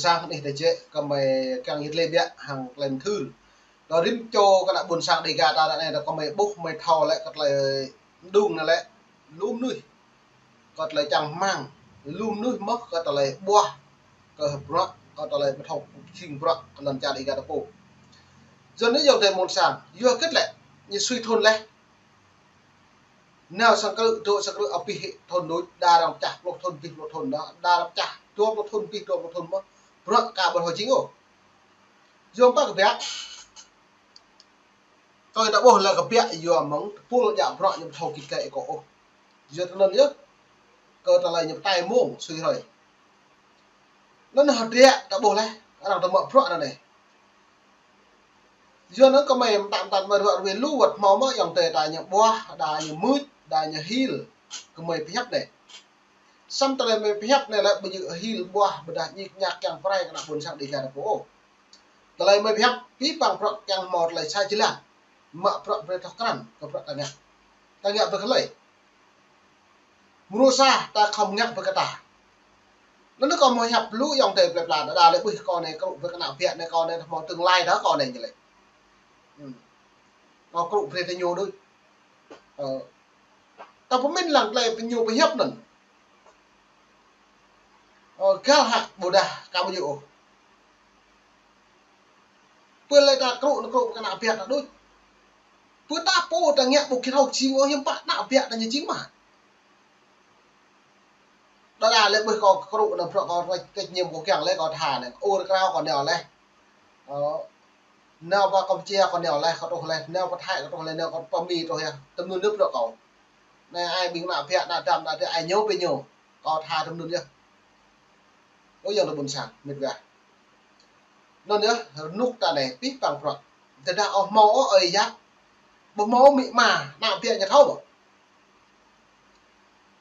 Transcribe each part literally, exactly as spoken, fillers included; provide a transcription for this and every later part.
Sang anih tơjĕ kơ mơi kiăng yit lĕ biă hăng tơlơi mơthưr. Tơdah rĭm čô kơ ană ƀôn sang Dêga ta ră anai, tơdah kơ mơi ƀuh mơi thâo lĕ kơ tơlơi mơđung anai lĕ lu mơnuih kơ tơlơi čang rơmang, lu mơnuih mơ̆ kơ tơlơi ƀuah, kơ bruă, kơ tơlơi ƀu thâo jing bruă kơ lŏn čar Dêga ta pô. Yua anŭn yơh tơlơi ƀôn sang, yua hơget lĕ, ñu sui thun leh. Nao sang krư̆, dŏ sang krư̆ abih thun đôč, đa arăng pơčah pluh thun, abih pluh thun đa, đa arăng pơčah dua pluh thun, abih dua pluh thun mơ̆, bruă ka ƀu thâo jing ôh. Yua mơ̆ kơ biă. Kơ ta ƀuh lĕ kơ biă yua mơ̆ng tơpul djă bruă ñu ƀu thâo git gai akŏ ôh. Yua tui anŭn yơh, kơ tơlơi ñu pơtai mông sui hrơi. Anŭn hơdră ta ƀuh leh, arăng ta mă bruă anŭn anai. Yua anŭn kơ mơi mơtam mơtam mơi ruă ruai lu wơ̆t hmâo mơ̆ ayŏng adơi ta ñu ƀuah, đa ñu mưč, đa ñu hil, kơ mơi pơhiăp anai. Samơ̆ tơlơi mơi pơhiăp anai lĕ ƀu djơ̆ hil ƀuah ƀôdah ñik ñak kiăng pơrai kơ ană ƀôn sang Dêga ta pô. Tơlơi mơi pơhiăp abih bang bruă kiăng hmâo tơlơi sa jơlan. Mă bruă brơi thâo krăn kơ bruă ta ngă. Ta ngă brơi kơ hlơi. Mrô sa ta khŏm ngă brơi kơ ta. Anŭn kâo mơi hiăp lu ayŏng adơi plơi pla đa đa lĕ ƀuh kâo anai krŭ brơi kơ ană biă anai kâo anai hmâo tương lai đa kâo anai ñu lĕ. Hmm. Kâo krŭ brơi tơ ñu đôč. Ơ. Ta pơmĭn lăng tơlơi pơ ñu pơhiăp anŭn. Ơ, găl hă ƀôdah ka ƀu djơ̆ ôh. Pơ lĕ ta krŭ, ta krŭ kơ ană biă ta đôč. Pơ ta pô ta ngă ƀu kơ thâo jing ôh, hiư̆m pă ană biă ta ñu jing mă. Đa đa lĕ ƀuh kâo krŭ anŭn bruă kâo trách nhiệm kâo kiăng lĕ kâo tha anai. Ur krao kâo nao leh. Ơ, nao pơ Kampuchia kâo nao leh, kâo truh leh, nao pơ Thái kâo truh leh, nao kâo pơ Mi truh yơh. Tơm anŭn yơh bruă kâo. Anai ai ƀing ană biă, ană dăm, ană dih, ai ñu ƀing ñu. Kâo tha tơm anŭn yơh. Ơ ayŏng adơi ƀôn sang, mĕt wa. Anŭn yơh, rơnŭk ta anai, abih bang bruă. Tơdah ƀu hmâo ôh ơi yă. Ƀu hmâo amĭ ama, ană biă ñu thâo ƀu.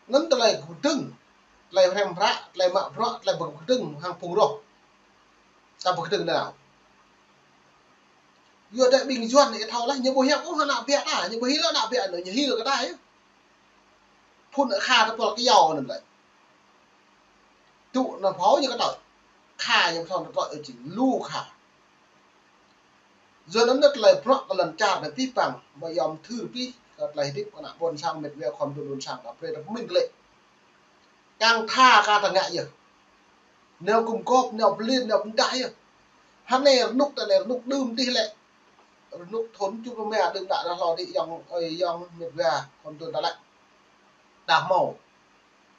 Anŭn tơlơi pơkơdơ̆ng, tơlơi hrăm hră, tơlơi mă bruă, tơlơi pơkơdơ̆ng hăng phung roh. Ta pơkơdơ̆ng nao. Yua đa ƀing Yuan ñu thâo lah, ñu ƀu hiăp ôh ană biă ta, ñu ƀu hil ană biă anŭn, ñu hil kơ ta yơh. Phun akha tơpul kơyâo anŭn lĕ. Tŭ anŭn phâo ñu kơ tơ̆. Kha ñu thâo tơ̆ ơi jing lu kha. Yua anŭn tơlơi bruă kơ lŏn čar anai abih bang, mơi yom thưr abih, kơ tơlơi hơdip kơ ană ƀôn sang mĕt wa khŏm tŭ ƀôn sang, ta brơi ta pơmĭn glaĭ. Kiăng tha kơ ta ngă yơh. Nao gum gôp, nao pơlin, nao pơdah yơh. Hơnai rơnŭk ta anai rơnŭk đưm dih lĕ. Rơnŭk thun ču pơmia đưm đă rah lo dih ayŏng, ơi ayŏng mĕt wa khŏm tŭ ta lĕ. Đa hmâo.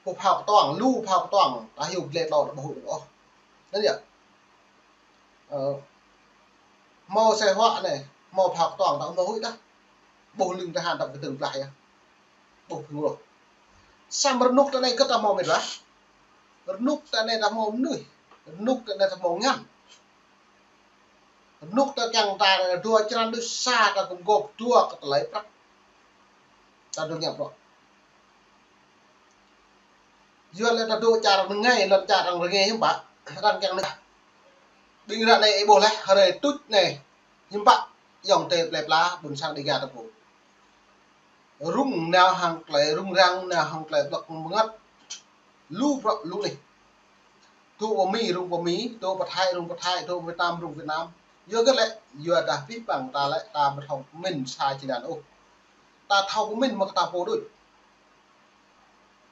Pô phao kơtuang, lu phao kơtuang, ta hyu glĕ tlâo ta ƀu huĭ ôh. Anŭn yơh. Ơ, hmâo asơi huă anai, hmâo phao kơtuang ta ƀu huĭ đah. Ƀuh lưng tơhan ta kơdơ̆ng blah yơh. Ƀuh phung roh. Samơ̆ rơnŭk ta anai kơ ta hmâo mĕt wa. Rơnŭk ta anai ta hmâo mơnuih. Rơnŭk ta anai ta hmâo ngăn. Rơnŭk ta kiăng ta dua črăn đôč sa ta gum gôp dua kơ tơlơi prăk. Ta dŏ ngă bruă. Yua lĕ ta dŏ čar rơngai, lŏn čar arăng rơngai hiư̆m pă, arăng kiăng nao. Ƀing ră anai ih ƀuh leh, hrơi tuč anai, hiư̆m pă, ayŏng adơi plơi pla, ƀôn sang Dêga ta pô. Rŭng nao hăng tơlơi rŭng răng, nao hăng tơlơi ƀlŏk bơngăt. Lu bruă, lu anih. Dŏ pơ Mi, rŭng pơ Mi, dŏ pơ Thái, rŭng pơ Thái, dŏ pơ Việt Nam, rŭng Việt Nam. Yua hơget lĕ, yua dah abih bang ta lĕ, ta ƀu thâo pơmĭn sa jơlan ôh. Ta thâo pơmĭn mă kơ ta pô đôč.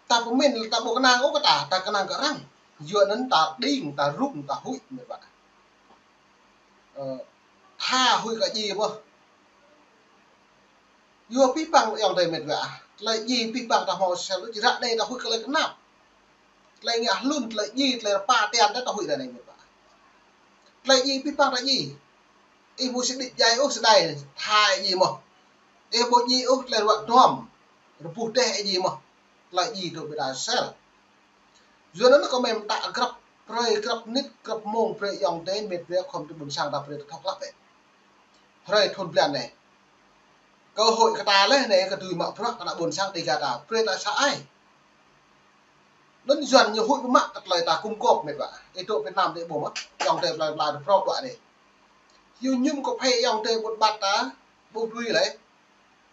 Ta pơmĭn lĕ ta ƀu kơnang ôh kơ ta, ta kơnang kơ arăng. Yua anŭn ta đing, ta rŭng, ta huĭ mĕt wa. Ơ, tha huĭ kơ djai mơ̆. Yua abih bang ayŏng adơi mĕt wa. Tơlơi djai abih bang ta hmâo sel đôč, ră anai ta huĭ kơ tơlơi kơnap. Tơlơi ngă hlŭn, tơlơi djai, tơlơi rơpa tian ta, ta huĭ ră anai mĕt wa. Tơlơi djai abih bang ta djai. Ih ƀu sĭt đĭ djai ôh, sĭt đai tha djai mơ̆. Ih ƀu djai ôh, tơlơi ruă duăm. Rơbuh dêh djai mơ̆. Tơlơi djai dŏ ƀơi ta sel. Yua anŭn kâo mơ̆n ta grăp hrơi, grăp mơnit, grăp mông brơi ayŏng adơi mĕt wa khŏm tŭ ƀôn sang ta brơi ta thâo klă bĕ. Hrơi thun blan anai. Kơ huĭ kơ ta leh anai kơ dưi mă bruă kơ ană ƀôn sang Dêga ta, brơi ta sa ai. Anŭn Yuan ñu huĭ pơmă kơ tơlơi ta gum gôp mĕt wa. Ih dŏ Việt Nam dih ƀuh mơ̆, ayŏng adơi plơi pla dih prŏ đuaĭ dih. Yua mơñum kơ phê ayŏng adơi ƀut ƀat ta, ƀu brơi leh.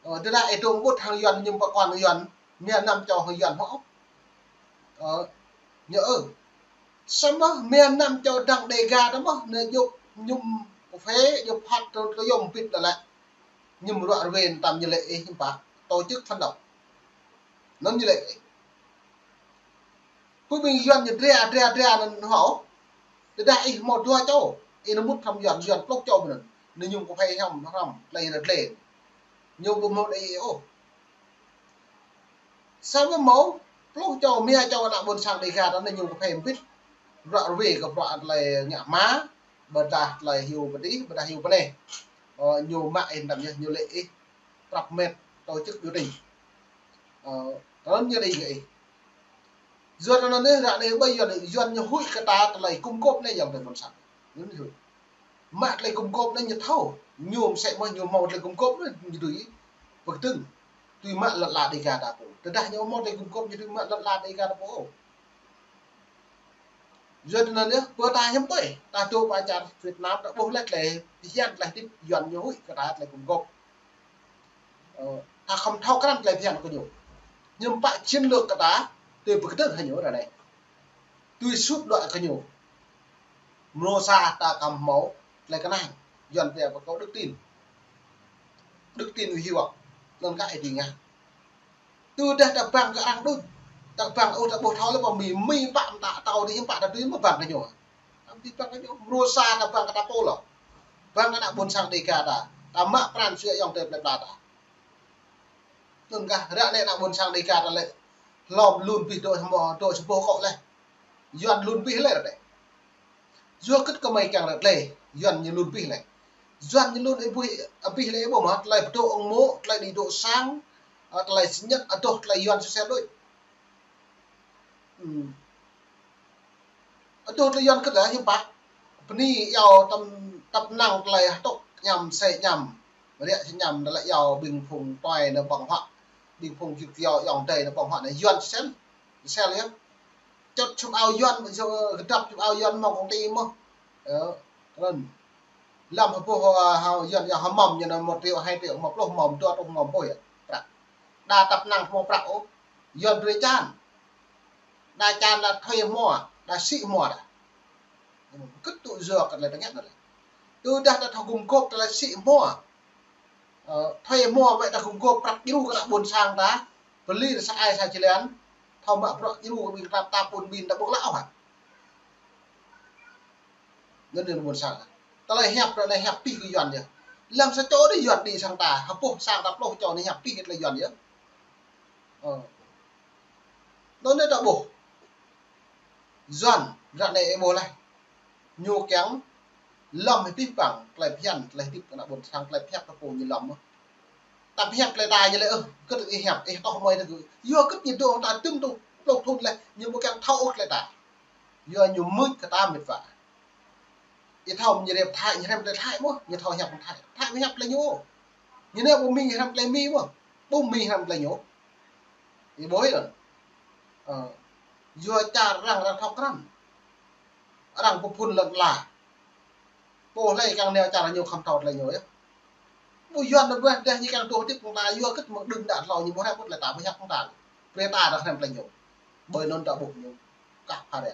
Ơ, tơdah ih dŏ ƀut hăng Yuan mơñum pơkŏn Yuan, mia năm čô hăng Yuan hŏ. Ơ, ñu ơ. Samơ̆ mia năm čô dăng Đêga ta mơ̆n, ñu djŏp mơñum kơphê, djŏp phat tơ, tơ yôm pit ta lĕ. Mơñum ruă rơwe tam ñu lĕ ih hiư̆m pă, tổ chức phản động. Anŭn ñu lĕ ih. Pơ ƀing Yuan ñu dra, dra, dra anŭn hŏ. Tơdah ih hmâo dua čô, ih nao mŭt hrŏm Yuan, Yuan pluh čô mơ̆n. Ñu mơñum kơphê hiam hrŏm, tơlơi rơdlê. Ñu ƀu hmâo đei ih ôh. Samơ̆ hmâo pluh čô, mia čô ană ƀôn sang Đêga ta anai ñu kơphê ƀĭt. Ruă rơwe kơ bruă tơlơi ngă hma, ƀôdah tơlơi hyu pơdih, ƀôdah hyu pơneh. Ơ, ñu mă ih tam yơh, ñu lĕ ih prăp met tổ chức biểu tình. Ơ, tơl ñu đĭ kơ ih. Yua anŭn anai, ră anai ƀai Yuan, Yuan ñu huĭ kơ ta tơlơi gum gôp anai yơh tơlơi ƀôn sang. Ñu huĭ. Mă tơlơi gum gôp anai ñu thâo. Ñu mơsĕ mơ̆ ñu hmâo tơlơi gum gôp anai ñu dưi pơkơdơ̆ng. Dưi mă lŏn ala Đêga ta pô. Tơdah ñu hmâo tơlơi gum gôp ñu dưi mă lŏn ala Đêga ta pô. Yua anŭn yơh, pơ ta hiư̆m pơi, ta dŏ pơ čar Việt Nam, ta ƀuh lĕ tơlơi phiăn tơlơi hơdip Yuan ñu huĭ kơ ta tơlơi gum gôp. Ơ, ta khŏm thâo krăn tơlơi phiăn kơ ñu. Hiư̆m pă chiến lược kơ ta, tui pơkơdơ̆ng hăng ñu ră anai. Tui sut đuaĭ kơ ñu. Mrô sa ta khŏm hmâo tơlơi kơnang. Yuan pia pơkŏ đức tin. Đức tin uy hiu. Anŭn kah ih dưi ngă. Tơdah ta bang kơ arăng đôč. Ta bang ôh ta ƀuh thâo lĕ pơ Mi, Mi pă mơta tâo dih hiư̆m pă ta dưi mơ̆ bang kơ ñu. Tam dih bang kơ ñu. Mrô sa ta bang kơ ta pô lŏ. Bang kơ ană ƀôn sang Đêga ta. Ta mă pran sua ayŏng adơi plơi pla ta. Anŭn kah ră anai ană ƀôn sang Đêga ta lĕ. Hlŏm lun abih dŏ hmâo dŏ sa boh akŏ leh. Yuan lun abih leh ră anai. Yua kơ kơmơi kiăng rơdlê, Yuan ñu lun abih leh. Yuan ñu lun abih, abih leh ƀu mă, tơlơi pơdŏ ung mô̆, tơlơi đĭ dŏ sang, ơ, tơlơi sơñăt, adoh tơlơi Yuan sơsel đôč. Hmm. Adoh tơlơi Yuan kơ tơlơi hiư̆m pă. Bơni iâu tăm, tăp năng tơlơi hơtŭk ñăm, sĕ ñăm. Rĕ sĕ ñăm, tơlơi iâu ƀing phung tuai nao ƀơ̆ng huă. Ƀing phung kiu kiao ayŏng adơi nao ƀơ̆ng huă anai Yuan sơsel. Sel yơh. Čŏt čum ao Yuan, gơdăp čum ao Yuan mơ̆ng công ty mơ̆n. Ơ, kơnơ̆ng. Lăm hơpŭ hơwa hao Yuan yơh hơmăm ñu anŭn một triệu, hai triệu, một pluh hơmăm, dua pluh hơmăm ƀôh yơh. Prăk. Đa tăp năng hơmâo prăk ôh. Yuan brơi čan. Đa čan đa thuê hmua, đa sĭ hmua đa. Kơt tŭ yua kơ tơlơi tơngiăt anŭn lĕ. Tơdah ta thâo gum gôp tơlơi sĭ hmua. Ơ, thuê hmua wơ̆t ta gum gôp prăk djru kơ ană ƀôn sang ta. Pơlir sa ai sa jơlan. Thâo mă bruă djru kơ ƀing ta pun ƀing ta ƀu klă ôh hă. Anŭn ană ƀôn sang ta. Tơlơi hiăp ră anai hiăp abih kơ Yuan yơh. Lăm sa čô đôč Yuan đĭ sang ta. Hơpŭ sang ta pluh čô anai hiăp abih kơ tơlơi Yuan yơh. Ơ. Anŭn anai ta ƀuh. Yuan, ră anai ih ƀuh leh. Ñu kiăng lŏm hơdip bang, tơlơi phiăn, tơlơi hơdip kơ ană ƀôn sang, tơlơi phiăn ta pô ñu lŏm. Tăm hiăp tơlơi ta ñu lĕ, ơ, kơ tơ ih hiăp, ih tŏh mơi tơ gơ̆. Yua kơ ñu dŏ ta tơm tŭ, pluh thŭn leh, ñu ƀu kiăng thâo ôh tơlơi ta. Yua ñu mưč kơ ta mĕt wa. Ih thâo ñu rep Thái, ñu rep tơlơi Thái mơ̆n, ñu thâo hiăp Thái. Thái ƀu hiăp tơlơi ñu. Ñu anai ƀu Mi ñu rep tơlơi Mi mơ̆n. Ƀu Mi rep tơlơi ñu. Ih ƀuh ih lŏn. Ơ, yua čar arăng, arăng thâo krăn. Arăng pơphun lŏn ala. Pô hlơi kiăng nao čar ñu khŏm thâo tơlơi ñu yơh. Ƀu Yuan anŭn ƀuh, dah ñu kiăng dŏ hơdip kơ ta yua kơ mơ̆ng đưm đă hlâo ñu ƀu rep ƀu tơlơi ta ƀu hiăp kơ ta. Brơi ta rep tơlơi ñu. Ƀơi anŭn ta ƀuh ñu. Kah phara.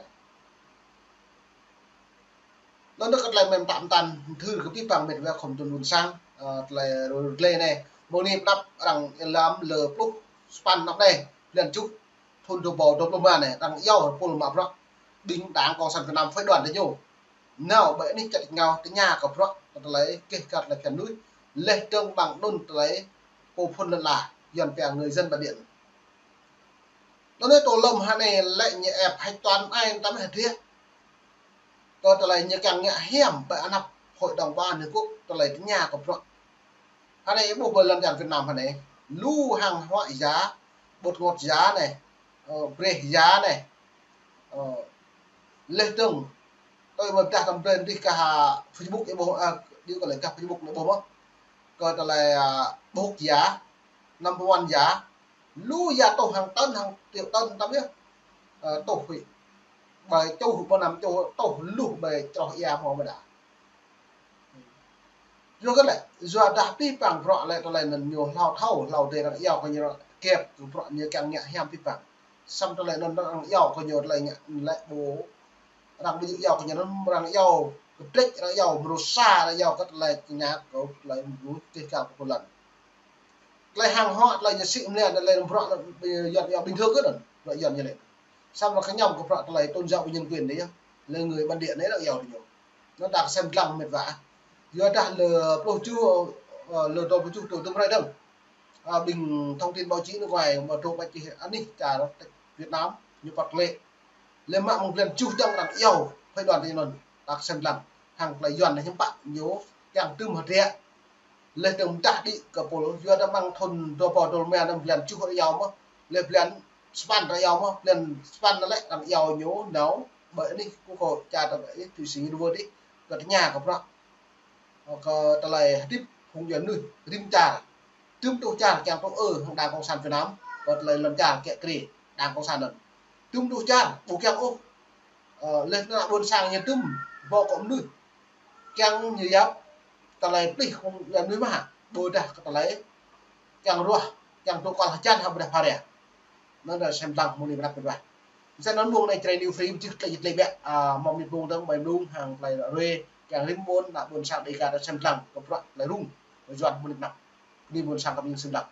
Anŭn kơ tơlơi mơ̆n tăm tăn, thư kơ abih bang mĕt wa khŏm tŭ lun sang, ơ, tơlơi rơdlê anai. Mơ̆ng anai pơđăp arăng ih lăm lơ pluh sapăn anăp anai, blan tơjuh, thŭn dua rơbâo dua pluh rơma anai, arăng iâu pul mă bruă. Ƀing đảng Cộng sản Việt Nam phái đoàn tơ ñu. Nao ƀơi anih čar ngao tơña kơ bruă, tơlơi keh kar tơlơi phiăn mơnuih. Leh dơ̆ng ƀăng anŭn tơlơi pơphun lŏn ala, Yuan pia người dân bản địa. Tơ anai tơ lŏm hơnai lĕ ñu ĕp hơč tuan ai tăm hơdră. Kơ tơlơi ñu kiăng ngă hiam ƀơi anăp Hội đồng Bảo an Liên Hợp Quốc tơlơi tơña kơ bruă. Hơnai ih ƀuh ƀơi lŏn čar Việt Nam hơnai. Lu hàng hóa giá, bột ngọt giá anai, ơ, breh giá anai. Ơ, leh dơ̆ng. Tui ƀơi dah tăm brơi dih kah Facebook ih ƀuh, ơ, dih kơ lĕ kah Facebook anai ƀuh mơ̆n. Kơ tơlơi, ơ, bột giá, năm puăn giá. Lu ia tuh hàng tấn, hàng triệu tấn tăm yơh. Ơ, tuh huĭ. Ƀơi čuh, ƀơi năm čuh, tuh luh ƀơi čroh ia hmâo mơ̆ đa. Yua kơ lĕ, yua dah abih bang bruă lĕ tơlơi anŭn ñu hlâo thâo, hlâo dêh arăng iâu kơ ñu kĕp, bruă ñu kiăng ngă hiam abih bang. Samơ̆ tơlơi anŭn arăng iâu kơ ñu tơlơi ngă lĕ ƀu Arăng ƀu djơ̆ iâu kơ ñu anŭn, arăng iâu kơ drĕč, arăng iâu mrô sa, arăng iâu kơ tơlơi tơña kơ tơlơi mrô tih kal kơ pô lăn. Tơlơi hăng hŏ, tơlơi ñu sĭ mơ̆n, tơlơi bruă, bruă Yuan iâu bình thường kơ anŭn, bruă Yuan ñu lĕ. Samơ̆ kơ ñu kơ bruă tơlơi tôn giáo và nhân quyền anai yơh. Lĕ người bản địa anai arăng iâu tơ ñu. Anŭn ta kơsem lăng mĕt wa. Yua dah lơ pluh tơjuh, ơ, lơ dua pluh tơjuh tơ̆ tơm hrơi dơ̆ng. Ơ, ƀing thông tin báo chí nước ngoài mơ̆ trŏ ƀač čih anih čar Việt Nam, ñu păt lĕ. Lĕ mă mơ̆ng blan tơjuh dơ̆ng arăng iâu phái đoàn tơ ñu anŭn, ta kơsem lăng, hăng tơlơi Yuan anai hiư̆m pă ñu kiăng tơm hơdră. Lĕ tơm tah đĭ kơ pô, yua dah mơ̆ng thun dua rơbâo dua pluh rơma anŭn blan tơjuh arăng iâu mơ̆n, lĕ blan sapăn arăng iâu mơ̆n, blan sapăn anŭn lĕ arăng iâu ñu nao ƀơi anih kơ kơ čar ta ƀơi anih Thụy Sĩ ñu đuaĭ đih, kơ tơña kơ bruă, kơ tơlơi hơdip phung Yuan anai rĭm čar. Tơm tuh čar kiăng tŭ ư hăng Đảng Cộng sản Việt Nam, kơ tơlơi lŏn čar kiăng kri Đảng Cộng sản anŭn. Tơm tuh čar ƀu kiăng ôh. Ơ, lĕ ană ƀôn sang ñu tơm, ƀô̆ kơ mơnuih kiăng ñu yap tơlơi plih kơ ană mơnuih mơ̆n, ƀôdah kơ tơlơi kiăng ruah, kiăng tŭ kol hơjăn hă ƀôdah phara. Anŭn ta sem lăng mơ̆ng anai pơ anăp pơ anăp. Mơsĕ anŭn mơ̆ng anai Jrai New Free, ƀu djơ̆ tơlơi djơ̆ tơlơi biă, ơ, mơ̆ng anai mơ̆ng hăng tơlơi ruai, kiăng rĭm ƀôn ană ƀôn sang Dega ta sem lăng kơ bruă tơlơi rŭng Yuan mơ̆ng anai pơ anăp. Anai ƀôn sang kơ ƀing sem lăng.